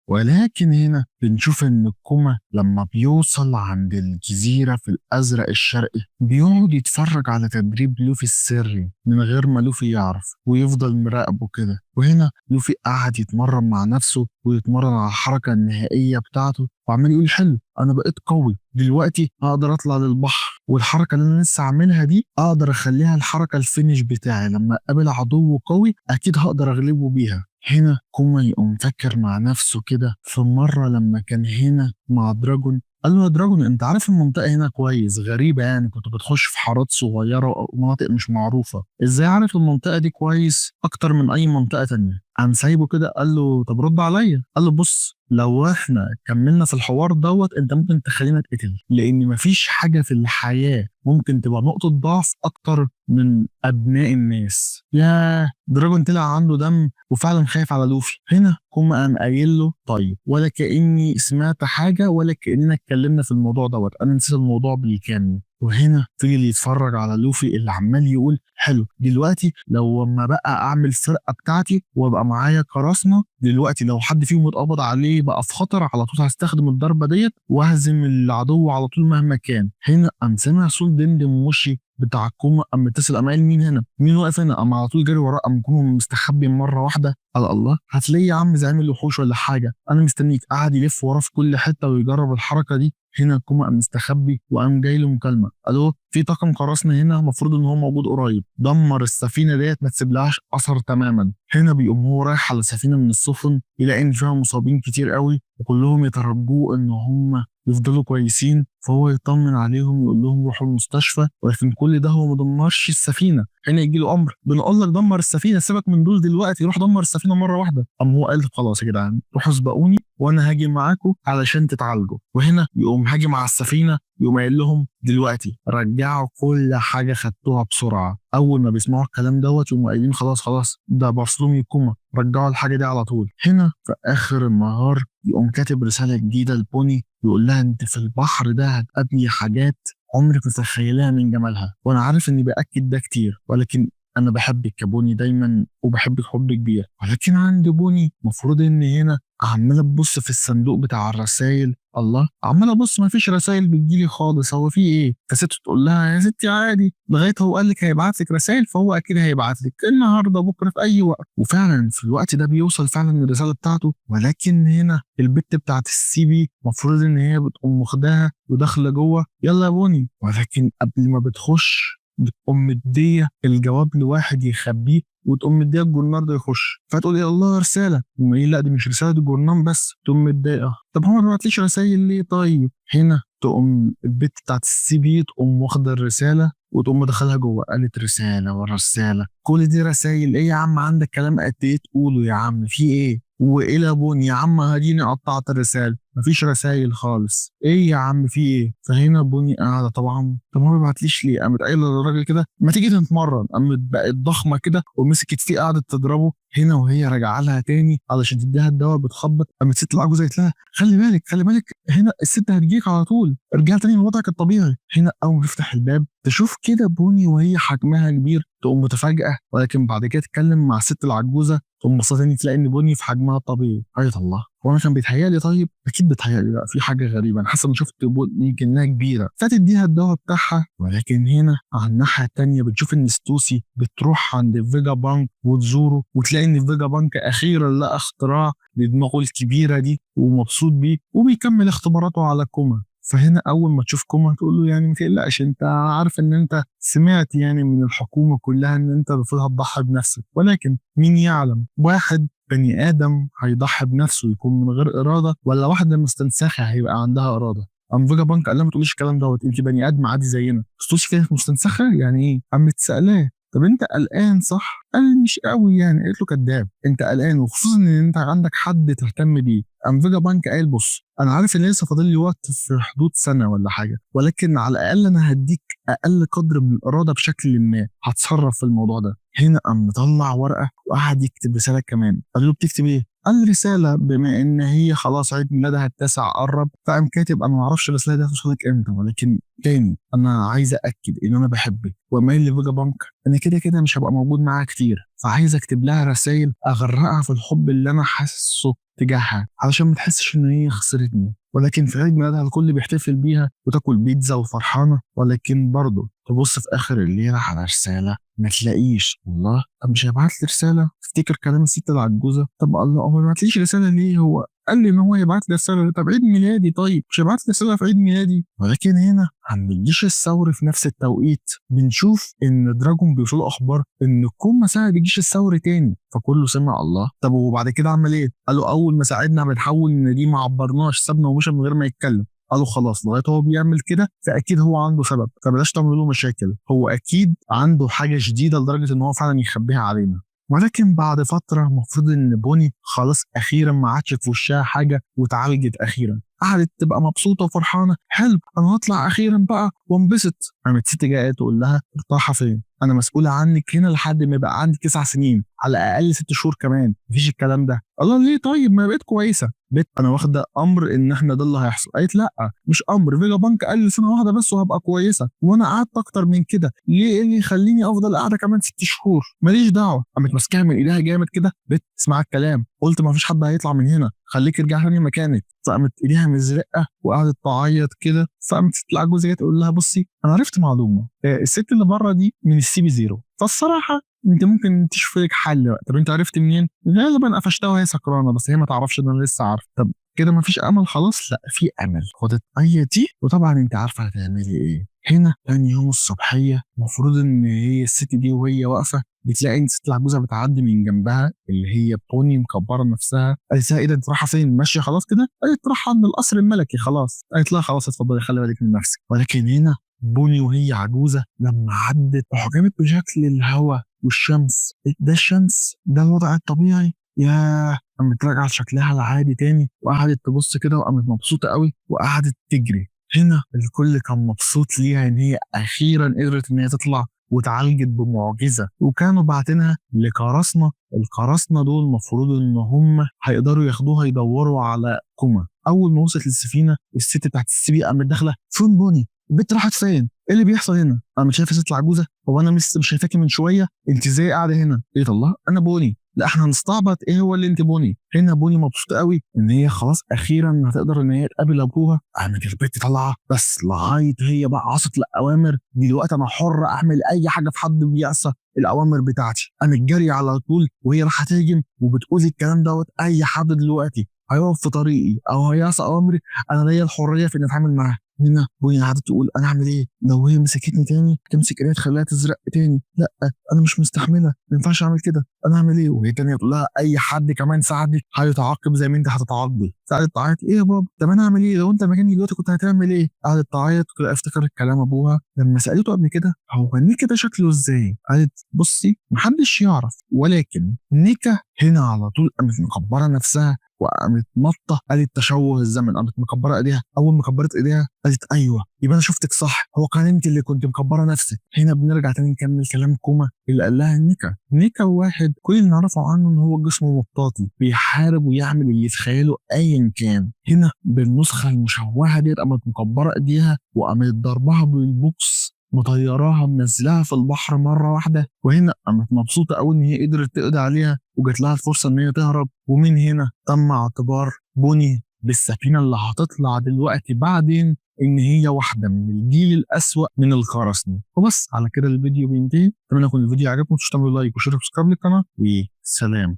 ولكن هنا بنشوف ان كوما لما بيوصل عند الجزيرة في الازرق الشرقي بيقعد يتفرج على تدريب لوفي السري من غير ما لوفي يعرف، ويفضل مراقبة كده. وهنا لوفي قعد يتمرن مع نفسه ويتمرن على الحركة النهائية بتاعته، وعمال يقول حلو انا بقيت قوي دلوقتي، هقدر اطلع للبحر، والحركة اللي انا لسه عاملها دي اقدر اخليها الحركة ال finish بتاعي، لما اقابل عدو قوي اكيد هقدر اغلبه بيها. هنا كوما يقوم فاكر مع نفسه كده في مرة لما كان هنا مع دراجون، قال له يا دراجون انت عارف المنطقة هنا كويس، غريبة يعني كنت بتخش في حارات صغيرة ومناطق مش معروفة، ازاي عارف المنطقة دي كويس اكتر من اي منطقة تانية؟ قام سايبه كده قال له طب رد عليا. قال له بص لو احنا كملنا في الحوار دوت انت ممكن تخلينا اتقتل، لان مفيش حاجة في الحياة ممكن تبقى نقطة ضعف اكتر من ابناء الناس. يا دراجون طلع عنده دم وفعلا خايف على لوفي. هنا كوما قام قايل له طيب ولا كاني سمعت حاجة ولا كاننا اتكلمنا في الموضوع دوت، انا نسيت الموضوع بالكامل. وهنا فضل يتفرج على لوفي اللي عمال يقول حلو دلوقتي لو لما بقى اعمل فرقه بتاعتي وابقى معايا قراصنة، دلوقتي لو حد فيهم اتقبض عليه بقى في خطر على طول هستخدم الضربة ديت واهزم العدو على طول مهما كان. هنا قام سمع صوت دندن موشي بتاع كوما، قام متصل قام قايل مين هنا؟ مين واقف هنا؟ قام على طول جري وراه، قام كوما مستخبي مرة واحدة. قال الله هتلاقيه يا عم زعيم الوحوش ولا حاجة، انا مستنيك. قعد يلف وراه في كل حتة ويجرب الحركة دي. هنا كوما قام مستخبي وقام جاي له مكالمة، الو في طاقم قراصنة هنا المفروض ان هو موجود قريب، دمر السفينة ديت ما تسيبلهاش اثر تماما. هنا بيقوم هو رايح على سفينة من السفن يلاقي ان فيها مصابين كتير قوي وكلهم يترجوه ان هم يفضلوا كويسين، فهو يطمن عليهم ويقول لهم روحوا المستشفى، ولكن كل ده هو ما دمرش السفينة. هنا يجي له امر بنقول لك دمر السفينة، سيبك من دول دلوقتي، روح دمر السفينة مرة واحدة. قام هو قال خلاص يا جدعان روحوا اسبقوني وانا هاجي معاكم علشان تتعالجوا. وهنا يقوم هاجم على السفينة، يقوم قايل لهم دلوقتي رجعوا كل حاجة خدتوها بسرعة. اول ما بيسمعوا الكلام دوت يقوموا قايلين خلاص خلاص ده برثولوميو كوما، رجعوا الحاجة دي على طول. هنا في اخر النهار يقوم كاتب رسالة جديدة لبوني يقول لها انت في البحر ده هتقابلي حاجات عمرك ما تتخيليها من جمالها، وانا عارف اني باكد ده كتير، ولكن انا بحبك يا بوني دايما وبحبك حب كبير. ولكن عند بوني المفروض ان هنا عماله تبص في الصندوق بتاع الرسايل، الله عماله ابص ما فيش رسايل بتجيلي خالص، هو في ايه؟ فست تقول لها يا ستي عادي لغاية هو قال لك هيبعت لك رسايل فهو اكيد هيبعت لك النهارده بكره في اي وقت. وفعلا في الوقت ده بيوصل فعلا الرسالة بتاعته. ولكن هنا البت بتاعت ال CP المفروض ان هي بتقوم واخداها وداخله جوه، يلا يا بوني. ولكن قبل ما بتخش بتقوم مديه الجواب لواحد يخبيه وتقوم مديه الجورنال ده يخش، فتقول يا الله رسالة، يقوم قايل لا دي مش رسالة دي جورنال بس، تقوم متضايقة طب هو ما بيبعتليش رسايل ليه طيب؟ هنا تقوم البت بتاعت ال CP تقوم واخده الرسالة وتقوم مدخلها جوه، قالت رسالة ورا رسالة، كل دي رسايل ايه يا عم؟ عندك كلام قد ايه تقوله يا عم؟ في ايه؟ والى بون يا عم هديني قطعت الرسالة، مفيش رسايل خالص، ايه يا عم في ايه؟ فهنا بوني قاعدة طبعا طب هو ما بيبعتليش ليه؟ قامت قايله للراجل كده ما تيجي نتمرن، قامت بقت ضخمة كده ومسكت فيه قعدت تضربه. هنا وهي راجعه لها تاني علشان تديها الدواء بتخبط، قامت ست العجوزة قالت لها خلي بالك خلي بالك هنا الست هتجيك على طول، ارجع تاني لوضعك الطبيعي. هنا اول ما تفتح الباب تشوف كده بوني وهي حجمها كبير، تقوم متفاجئه، ولكن بعد كده تتكلم مع الست العجوزة تقوم بصة تاني تلاقي ان بوني في حجمها الطبيعي. ايوه الله هو انا كان بيتهيألي؟ طيب اكيد بيتهيألي، لا في حاجة غريبة، انا حاسه ان شفت بوني كانها كبيرة. فتديها الدواء بتاعها. ولكن هنا على الناحية التانية بتشوف ان ستوسي بتروح عند فيجا بانك وتزوره، وتلاقي ان فيجا بانك اخيرا لقى اختراع لدماغه الكبيرة دي ومبسوط بيه وبيكمل اختباراته على كوما. فهنا اول ما تشوف كوما تقول له يعني ما تقلقش، انت عارف ان انت سمعت يعني من الحكومة كلها ان انت المفروض هتضحي بنفسك، ولكن مين يعلم واحد بني ادم هيضحي بنفسه يكون من غير اراده، ولا واحدة مستنسخه هيبقى عندها اراده؟ قام فيجا بانك قال لها ما تقوليش الكلام دوت، انت بني ادم عادي زينا. ستوسي كانت مستنسخه يعني ايه؟ قامت سالاه طب انت قلقان صح؟ قال مش قوي يعني. قالت له كداب، انت قلقان وخصوصا ان انت عندك حد تهتم بيه. قام فيجا بانك قال بص انا عارف ان لسه فاضل لي وقت في حدود سنة ولا حاجة، ولكن على الاقل انا هديك اقل قدر من الارادة بشكل ما، هتصرف في الموضوع ده. هنا قام مطلع ورقة وقعد يكتب رسالة كمان. قال له بتكتب ايه؟ الرسالة بما إن هي خلاص عيد ميلادها التاسع قرب، فقام كاتب أنا ما أعرفش الرسالة دي هتوصلك إمتى، ولكن تاني أنا عايز أأكد إن أنا بحبك، ومايل لفيجا بانك أنا كده كده مش هبقى موجود معاها كتير، فعايز أكتب لها رسائل أغرقها في الحب اللي أنا حاسه تجاهها علشان ما تحسش إن هي خسرتني. ولكن في عيد ميلادها الكل بيحتفل بيها وتاكل بيتزا وفرحانة، ولكن برضه تبص في آخر الليلة على رسالة ما تلاقيش. الله، طب مش هيبعت لي رسالة؟ تفتكر كلام الست العجوزة؟ طب الله، هو ما بعتليش رسالة ليه؟ هو قال لي إن هو يبعت لي رسالة. طب عيد ميلادي، طيب مش هيبعت لي رسالة في عيد ميلادي؟ ولكن هنا عند الجيش الثوري في نفس التوقيت بنشوف إن دراجون بيوصلوا أخبار إن كوما ساعد الجيش الثوري تاني، فكله سمع الله. طب وبعد كده عمل إيه؟ قالوا أول ما ساعدنا بنحول إن دي ما عبرناش، سابنا ومشى من غير ما يتكلم. قالوا خلاص لغاية هو بيعمل كده فاكيد هو عنده سبب، فبلاش تعملوا له مشاكل، هو اكيد عنده حاجة شديدة لدرجة ان هو فعلا يخبيها علينا. ولكن بعد فترة المفروض ان بوني خلاص اخيرا ما عادش في وشها حاجة واتعالجت اخيرا، قعدت تبقى مبسوطة وفرحانه، حلو انا هطلع اخيرا بقى وانبسط. قامت ست جاية تقول لها ارتاحه فين؟ انا مسؤولة عنك هنا لحد ما يبقى عندك 9 سنين، على الاقل 6 شهور كمان، مفيش الكلام ده. الله ليه طيب؟ ما بقيت كويسة. بيت انا واخده امر ان احنا ده اللي هيحصل. قالت لا مش امر، فيجا بانك قال لي سنة واحدة بس وهبقى كويسة، وانا قعدت اكتر من كده، ليه ايه اللي يخليني افضل قاعدة كمان 6 شهور؟ ماليش دعوه. قامت ماسكاها من ايديها جامد كده، بت اسمع الكلام، قلت ما فيش حد هيطلع من هنا، خليك ارجع تاني مكانك. فقامت ايديها مزرقه وقعدت تعيط كده. فقامت الست العجوزة جت تقول لها بصي انا عرفت معلومة، الست اللي بره دي من ال CP0، فالصراحه انت ممكن تشوف لك حل بقى. طب انت عرفت منين؟ غالبا قفشتها وهي سكرانه، بس هي ما تعرفش ان انا لسه عارف. طب كده ما فيش امل خلاص؟ لا في امل، خد الطية دي وطبعا انت عارفه هتعملي ايه. هنا تاني يوم الصبحية المفروض ان هي الست دي وهي واقفة بتلاقي ان الست العجوزة بتعدي من جنبها اللي هي بوني مكبره نفسها. قالت لها ايه ده انت رايحة فين؟ ماشية خلاص كده؟ قالت رايحة عند القصر الملكي خلاص. قالت لها خلاص اتفضلي خلي بالك من نفسك. ولكن هنا بوني وهي عجوزه لما عدت اعجبت بشكل الهواء والشمس. ده الشمس، ده الوضع الطبيعي. ياه، قامت راجعه لشكلها العادي تاني وقعدت تبص كده وقامت مبسوطة قوي وقعدت تجري. هنا الكل كان مبسوط ليها ان هي اخيرا قدرت ان هي تطلع واتعالجت بمعجزه، وكانوا باعتينها لقراصنه. القراصنة دول المفروض ان هم هيقدروا ياخدوها يدوروا على كوما. اول ما وصلت للسفينه الست بتاعت ال CP قامت داخله، فين بوني؟ البت راحت فين؟ ايه اللي بيحصل هنا؟ انا مش شايفه الست العجوزة، هو انا لسه مش شايفاكي من شوية؟ انت ازاي قاعدة هنا؟ ايه الله انا بوني. لا احنا هنستعبط، ايه هو اللي انت بوني؟ هنا بوني مبسوطة قوي ان هي خلاص اخيرا هتقدر ان هي تقابل ابوها. قامت البت طالعه بس لغاية هي بقى عصت الاوامر، دلوقتي انا حره اعمل اي حاجة في حد بيعصى الاوامر بتاعتي. قامت جري على طول وهي رايحة تهجم وبتقول الكلام دوت، اي حد دلوقتي هيقف في طريقي او هيعصى اوامري انا ليا الحرية في اني اتعامل معاه. هنا بوني قعدت تقول انا اعمل ايه؟ لو هي مسكتني تاني تمسك ايديها تخليها تزرق تاني، لا انا مش مستحمله، ما ينفعش اعمل كده، انا اعمل ايه؟ وهي تانية تقول لها اي حد كمان ساعدك هيتعاقب زي ما انت هتتعاقبي. قعدت تعيط، ايه يا بابا؟ طب انا اعمل ايه؟ لو انت مكاني دلوقتي كنت هتعمل ايه؟ قعدت تعيط كده. افتكرت كلام ابوها لما سالته قبل كده هو نيكا ده شكله ازاي؟ قالت بصي محدش يعرف، ولكن نيكا هنا على طول قامت مكبره نفسها وقامت نطه، قالت تشوه الزمن، قامت مكبره ايديها. اول ما كبرت ايديها قالت ايوه يبقى انا شفتك صح، هو كان انت اللي كنت مكبره نفسك. هنا بنرجع تاني نكمل كلام كوما اللي قال لها نيكا. نيكا واحد كل اللي نعرفه عنه ان هو جسمه مطاطي بيحارب ويعمل اللي في خياله ايا كان. هنا بالنسخة المشوهه ديت قامت مكبره ايديها وقامت ضربها بالبوكس مطيراها منزلها في البحر مرة واحدة. وهنا قامت مبسوطة قوي ان هي قدرت تقضي عليها وجات لها الفرصة ان هي تهرب. ومن هنا تم اعتبار بوني بالسفينة اللي هتطلع دلوقتي بعدين ان هي واحدة من الجيل الاسوأ من القراصنة. وبس على كده الفيديو بينتهي. اتمنى يكون الفيديو عجبكم، متنسوش تعملوا like و share و subscribe للقناة، وسلام.